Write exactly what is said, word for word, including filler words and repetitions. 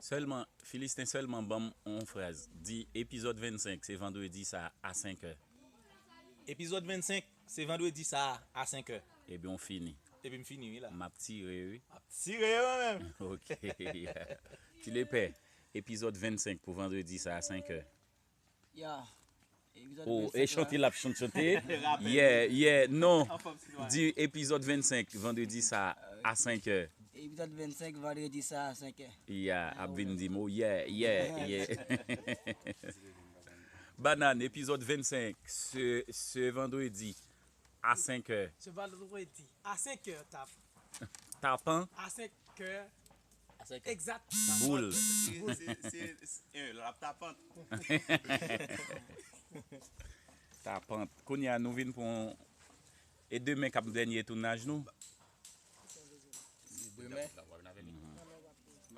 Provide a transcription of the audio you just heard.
Sèlman, Filisten, sèlman ban m yon fraz. Di epizòd vennsenk, se vandredi sa a, a senk è. Epizòd vennsenk, se vandredi sa a, a senk è. Ebyen, w fini. Epi m fini, wi, la. M ap tire, wi. M ap tire, mwen menm. Ok. Ti Lepè, epizòd vennsenk pou vandredi sa a, a senk è. Ya. Epizòd Oh, e vennsenk chante la. L ap chante chante. Rapèl. Yeah, yeah, non. Anfòm, sitwayen. Di epizòd vennsenk, vandredi sa a, a senk è. Epizòd vennsenk, vandredi sa a, a senk è. Yeah, ap vin di m, oh, yeah, yeah, yeah. Banane, epizòd vennsenk, se, se vandredi, a senk è. Se vandredi, a senk è, tap. Tapan, A senk è, A senk è. egzat. boul. Se, se, se, eh, l ap tapant. Tapant. Kounye a, nou vin pou yon. E demen k ap dènye tounaj nou. Demen.